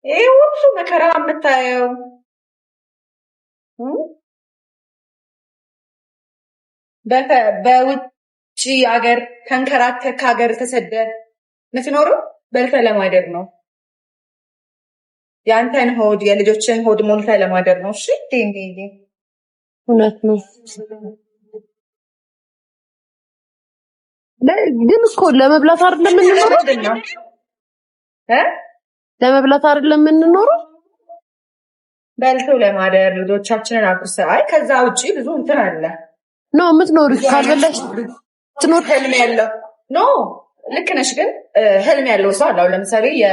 ይሄ ሁሉ መከራ የምታየው እ? በውጭ ሀገር ተንከራተህ ከሀገር ተሰደ የምትኖረው በልተህ ለማደር ነው። የአንተን ሆድ የልጆችን ሆድ ሞልተህ ለማደር ነው። እሺ ዴንዴ። እውነት ነው። ግን እኮ ለመብላት አይደለም የምንኖረው? ምንድን ነው እ? ለመብላት አይደለም የምንኖረው? በልቶ ለማደር ልጆቻችንን አጉርሰ። አይ ከዛ ውጭ ብዙ እንትን አለ። No የምትኖሪ ብዙ አይነት ካልበላሽ ትኖር። ህልም ያለው፣ no ልክ ነሽ፣ ግን ህልም ያለው ሰው አለ። አሁን ለምሳሌ የ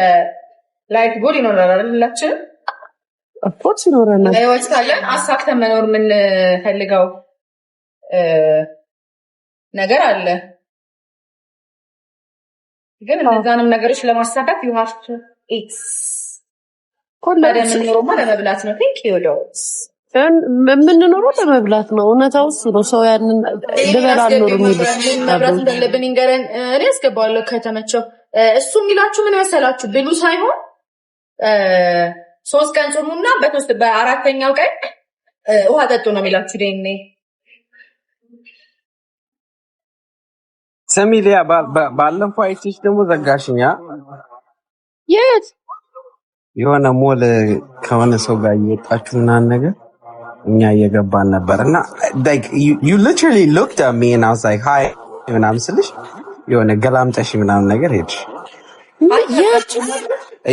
life goal ይኖራል አይደል? ሁላችንም Of course ይኖረናል። በህይወት ካለን አሳክተን መኖር የምንፈልገው ነገር አለ። ግን እነዛንም ነገሮች ለማሳካት you have to eat። ታዲያ የምንኖረውማ ለመብላት ነው። Thank you ዶስ። የምንኖረው ለመብላት ነው። እውነታው እሱ ነው። ሰው ያንን ልበላ አልኖርም የሚሉት መብላት እንዳለብን ይንገረን። እኔ አስገባዋለሁ ከተመቸው። እሱ የሚላችሁ ምን መሰላችሁ? ብሉ ሳይሆን 3 ቀን ጾሙና በሶስት በአራተኛው ቀን ውሃ ጠጡ ነው የሚላችሁ። ዴኔ። ስሚ ሊያ፣ ባለፈው አይቼሽ ደግሞ ዘጋሽኛ። የት? የሆነ ሞል ከሆነ ሰው ጋር እየወጣችሁ ምናምን ነገር እኛ እየገባን ነበር እና like you literally looked at me and I was like hi ምናምን ስልሽ የሆነ ገላምጠሽ ምናምን ነገር ሄድሽ። የት?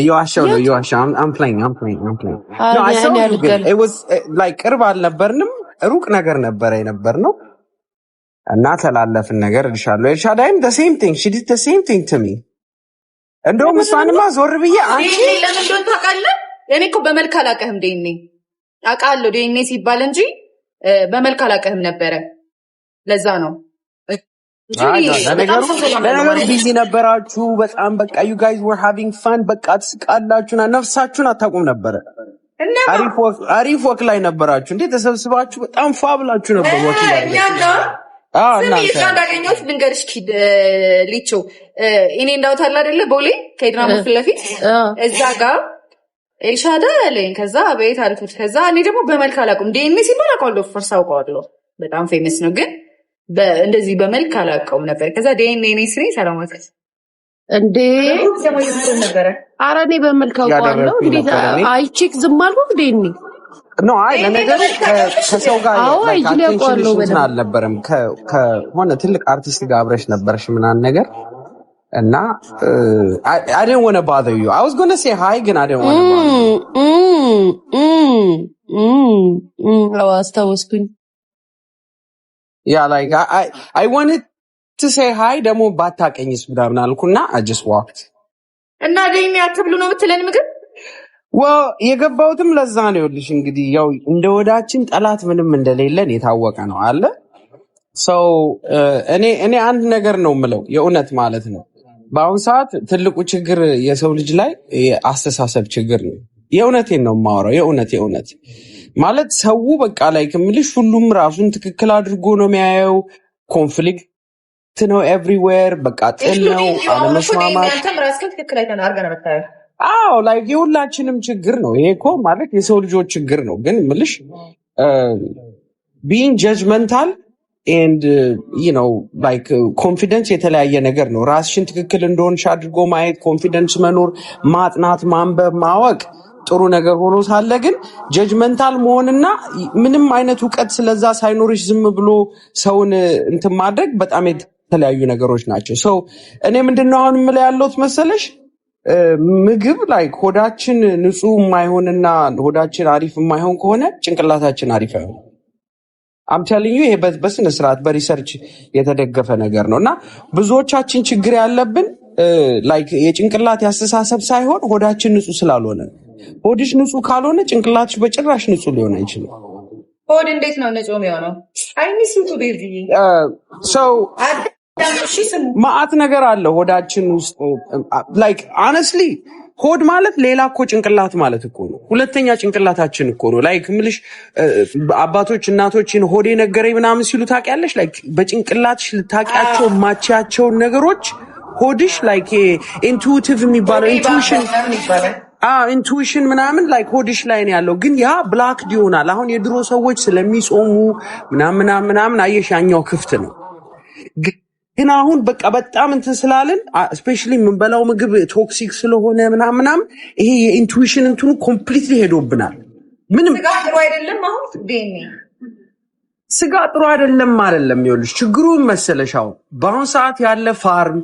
እየዋሸሁ ነው። የት? እየዋሸሁ። I'm playing, I'm playing, I'm playing. No, I እኔ saw you ግን አልገል it was like ቅርብ አልነበርንም፣ ሩቅ ነገር ነበረ የነበር ነው እና ተላለፍን ነገር እልሻለሁ። ኤልሻዳይም the same thing, she did the same thing to me። እንደውም እሷንማ ዞር ብዬ አንቺ ዴኔ ለምን እንደሆነ ታውቃለህ? እኔ እኮ በመልክ አላውቅህም። ዴኔ አውቃለሁ ዴኔ ሲባል እንጂ በመልክ አላውቅህም ነበረ። ለዛ ነው እንጂ አይ no በጣም ለነገሩ ሰው ሰላም ያለው ለነገሩ ማለት ነው። busy ነበራችሁ በጣም። በቃ you guys were having fun። በቃ ትስቃላችሁና ነፍሳችሁን አታውቁም ነበረ። እነማ? አሪፍ walk፣ አሪፍ walk ላይ ነበራችሁ እንዴ? ተሰብስባችሁ በጣም ፏ ብላችሁ ነበር walk እኛ እያደረጋችሁ። ጋ አዎ። ስሚ እናንተ እዛ እንዳገኘሁት ልንገርሽ። ኪድ ሊቾ እኔ እንዳውታል አይደለ ቦሌ ከኤድና ሞል ፊት ለፊት እዛ ጋር ኤልሻዳ አለኝ። ከዛ አቤት አልኩት። ከዛ እኔ ደግሞ በመልክ አላውቅም። ዲኤንኤ ሲባል አውቀዋለሁ፣ of course አውቀዋለሁ። በጣም famous ነው፣ ግን እንደዚህ በመልክ አላውቀውም ነበር። ከዛ ዲኤንኤ እኔ ስኔ ሰላም አልኩት። እንዴ? በ group ደግሞ እየመጡን ነበረ። ኧረ እኔ በመልክ አውቀዋለሁ። እያደረግኩኝ እንዴት ነበር እኔ። አይቼክ ዝም አልኩህ እንዴ? እኔ No አይ ዲኤንኤ ለነገሩ በመልክ ታውቂያለሽ እንዴ? ከሰው ጋር አዎ like አይቼ attention ሽ አውቀዋለሁ እንትን በደንብ። አልነበረም። ከሆነ ትልቅ አርቲስት ጋር አብረሽ ነበረሽ ምናምን ነገር እና I didn't want to bother you. I was going to say hi ግን I didn't want to bother you. አዎ አስታወስኩኝ። Yeah, like I wanted to say hi ደግሞ ባታቀኝስ ምናምን አልኩና I just walked. እና ዲኤንኤ አትብሉ ነው የምትለን ምግብ? Well የገባሁትም ለዛ ነው። ይኸውልሽ እንግዲህ ያው እንደ ወዳችን ጠላት ምንም እንደሌለን የታወቀ ነው አለ ሰው። እኔ አንድ ነገር ነው የምለው የእውነት ማለት ነው። በአሁን ሰዓት ትልቁ ችግር የሰው ልጅ ላይ የአስተሳሰብ ችግር ነው። የእውነቴን ነው የማወራው። የእውነት የእውነት ማለት ሰው በቃ like የምልሽ ሁሉም ራሱን ትክክል አድርጎ ነው የሚያየው። Conflict ነው everywhere። በቃ ጥል ነው፣ Including you። አሁን እኮ ዲኤንኤ አለመስማማት። አንተም ራስህን ትክክል አይተህ አድርገህ ነው የምታየው። አዎ like የሁላችንም ችግር ነው ይሄ እኮ ማለት የሰው ልጆች ችግር ነው። ግን ምልሽ being judgmental and like confidence የተለያየ ነገር ነው። ራስሽን ትክክል እንደሆንሽ አድርጎ ማየት፣ confidence መኖር፣ ማጥናት፣ ማንበብ፣ ማወቅ ጥሩ ነገር ሆኖ ሳለ ግን judgmental መሆንና ምንም አይነት እውቀት ስለዛ ሳይኖርሽ ዝም ብሎ ሰውን እንትን ማድረግ በጣም የተለያዩ ነገሮች ናቸው። So እኔ ምንድነው አሁን የምለው ያለሁት መሰለሽ ምግብ ላይ ሆዳችን ንጹህ የማይሆንና ሆዳችን አሪፍ የማይሆን ከሆነ ጭንቅላታችን አሪፍ አይሆንም። I'm telling you ይሄ በስነ ስርዓት በ research የተደገፈ ነገር ነው እና ብዙዎቻችን ችግር ያለብን like የጭንቅላት ያስተሳሰብ ሳይሆን ሆዳችን ንጹህ ስላልሆነ ነው። ሆድሽ ንጹህ ካልሆነ ጭንቅላትሽ በጭራሽ ንጹህ ሊሆን አይችልም። ሆድ እንዴት ነው ንጹህ የሚሆነው? I miss you too ቤዚ። ሰው አዳም እሺ ስሙ። ማአት ነገር አለ ሆዳችን ውስጥ። Like honestly ሆድ ማለት ሌላ እኮ ጭንቅላት ማለት እኮ ነው። ሁለተኛ ጭንቅላታችን እኮ ነው። Like ምልሽ አባቶች እናቶችን ሆዴ ነገረኝ ምናምን ሲሉ ታውቂያለሽ። Like በጭንቅላትሽ ልታውቂያቸው የማትችያቸውን ነገሮች ሆድሽ like intuitive የሚባለው ሆዴ intuition ባፈር ይባላል። Intuition ምናምን like ሆድሽ ላይ ነው ያለው፣ ግን ያ blocked ይሆናል። አሁን የድሮ ሰዎች ስለሚጾሙ ምናምን ምናምን ምናምን አየሽ፣ ያኛው ክፍት ነው። ግን አሁን በቃ በጣም እንትን ስላልን፣ especially የምንበላው ምግብ toxic ስለሆነ ምናምን ምናምን ይሄ የ intuition እንትኑ completely ሄዶብናል። ምንም ስጋ ጥሩ አይደለም። አሁን ዴኒ ስጋ ጥሩ አይደለም አይደለም። ይኸውልሽ ችግሩ ምን መሰለሽ፣ አሁን በአሁን ሰዓት ያለ farm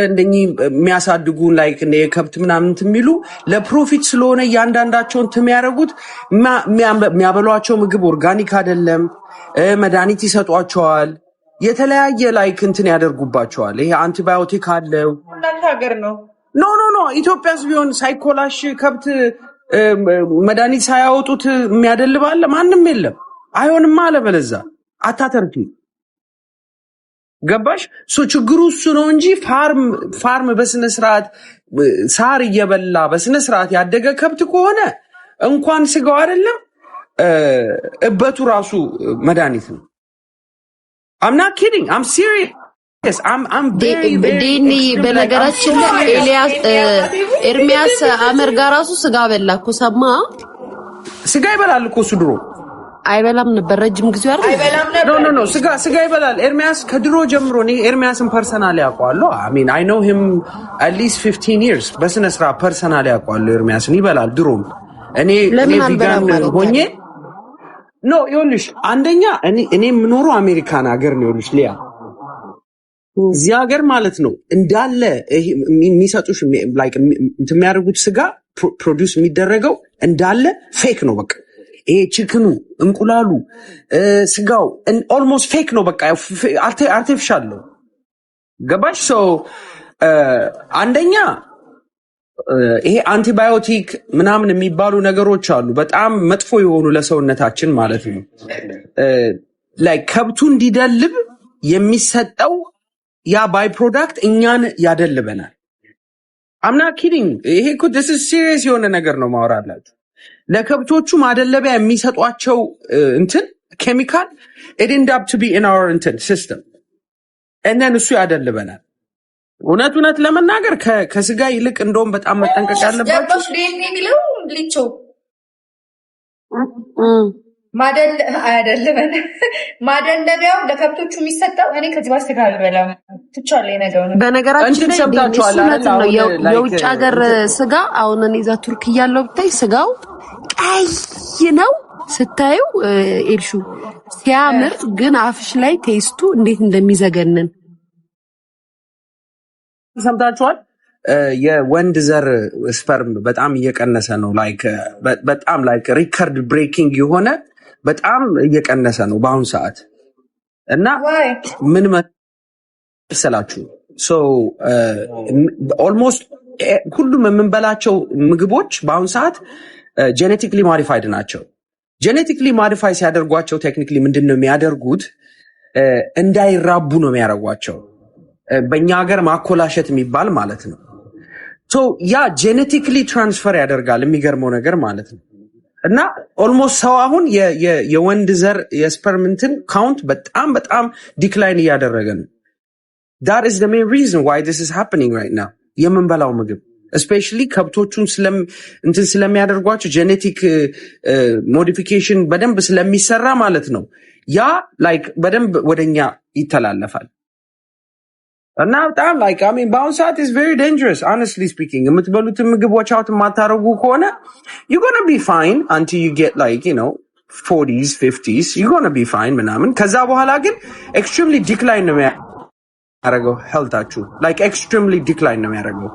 እንደኚህ የሚያሳድጉ like እንደ የከብት ምናምን እንትን የሚሉ ለ profit ስለሆነ እያንዳንዳቸውን እንትን የሚያደርጉት የሚያበሏቸው ምግብ organic አይደለም። መድኃኒት ይሰጧቸዋል። የተለያየ like እንትን ያደርጉባቸዋል። ይሄ አንቲባዮቲክ አለው። እናንተ ሀገር ነው። No, ኢትዮጵያስ ቢሆን ሳይኮላሽ ከብት መድኃኒት ሳያወጡት የሚያደልብ አለ? ማንም የለም። አይሆንማ፣ አለበለዛ አታተርፊ። ገባሽ? So ችግሩ እሱ ነው እንጂ farm በስነ ስርዓት ሳር እየበላ በስነ ስርዓት ያደገ ከብት ከሆነ እንኳን ስጋው አይደለም እበቱ ራሱ መድኃኒት ነው። I'm not kidding, I'm serious. I'm very very ዴኒ extreme, like I'm በነገራችን ላይ serious. ኤልያስ ኤርሚያስ አመርጋ ራሱ ስጋ በላ እኮ ሰማ። ስጋ ይበላል እኮ እሱ ድሮ። አይበላም ነበር ረጅም ጊዜ አይደል? አይበላም No. ነበር። No, ስጋ ይበላል ኤርሚያስ ከድሮ ጀምሮ። እኔ ኤርሚያስን personally ያውቀዋለሁ። I mean, I know him at least 15 years። በስነ ስርዓት personally ያውቀዋለሁ ኤርሚያስን። ይበላል ድሮም። እኔ ለምን vegan አልበላም ማለት ሆኜ ታዲያ? No፣ ይኸውልሽ፣ አንደኛ እኔ የምኖረው አሜሪካን ሀገር ነው። ይኸውልሽ ሊያ፣ እዚህ ሀገር ማለት ነው እንዳለ ይሄ የሚሰጡሽ like እንትን የሚያደርጉት ስጋ produce የሚደረገው እንዳለ fake ነው። በቃ ይሄ chicken ኑ፣ እንቁላሉ፣ ስጋው almost fake ነው። በቃ artificial ነው። ገባሽ? So አንደኛ ይሄ አንቲባዮቲክ ምናምን የሚባሉ ነገሮች አሉ፣ በጣም መጥፎ የሆኑ ለሰውነታችን ማለት ነው። Like ከብቱ እንዲደልብ የሚሰጠው ያ by-product እኛን ያደልበናል። I'm not kidding። ይሄ እኮ this is serious የሆነ ነገር ነው ማወራላችሁ። ለከብቶቹ ማደለቢያ የሚሰጧቸው እንትን ኬሚካል it end up to be in our እንትን system and then እሱ ያደልበናል። እውነት እውነት ለመናገር ከስጋ ይልቅ እንደውም በጣም መጠንቀቅ ያለባችሁ ገባሽ? ዴኒ የሚለው ሊቾ ማደል አያደልበን ማደለቢያው ለከብቶቹ የሚሰጠው። እኔ ከዚህ በኋላ ስጋ አልበላም፣ ትቻለሁ። የነገው ነው። በነገራችን እንትን ላይ ዴኒ እሱ ሰምታችኋል አይደል? እውነትን ነው። አሁን like የውጭ ሀገር እንትን ስጋ አሁን እኔ እዛ ቱርክ እያለሁ ብታይ ስጋው ቀይ ነው ስታዩ ኤልሹ ሲያምር፣ ግን አፍሽ ላይ taste ኡ እንዴት እንደሚዘገንን። ሰምታችኋል። የወንድ ዘር sperm በጣም እየቀነሰ ነው። Like በጣም like record breaking የሆነ በጣም እየቀነሰ ነው በአሁኑ ሰዓት። እና Why? ምን መሰላችሁ፣ almost ሁሉም የምንበላቸው ምግቦች በአሁኑ ሰዓት genetically modified ናቸው። Genetically modify ሲያደርጓቸው technically ምንድን ነው የሚያደርጉት? እንዳይራቡ ነው የሚያደርጓቸው። በእኛ ሀገር ማኮላሸት የሚባል ማለት ነው። So ያ genetically transfer ያደርጋል። የሚገርመው ነገር ማለት ነው። እና almost ሰው አሁን የወንድ ዘር የ sperm እንትን count በጣም በጣም decline እያደረገ ነው። That is the main reason why this is happening right now። የምንበላው ምግብ especially ከብቶቹን እንትን ስለሚያደርጓቸው genetic modification በደንብ ስለሚሰራ ማለት ነው። ያ like በደንብ ወደኛ ይተላለፋል። እና በጣም like I mean በአሁኑ ሰዓት is very dangerous, honestly speaking። የምትበሉትን ምግብ watch out የማታደርጉ ከሆነ you gonna be fine until you get like 40s, 50s, you gonna be fine ምናምን። ከዛ በኋላ ግን extremely decline ነው የሚያደርገው health ኣችሁ፣ like extremely decline ነው የሚያደርገው።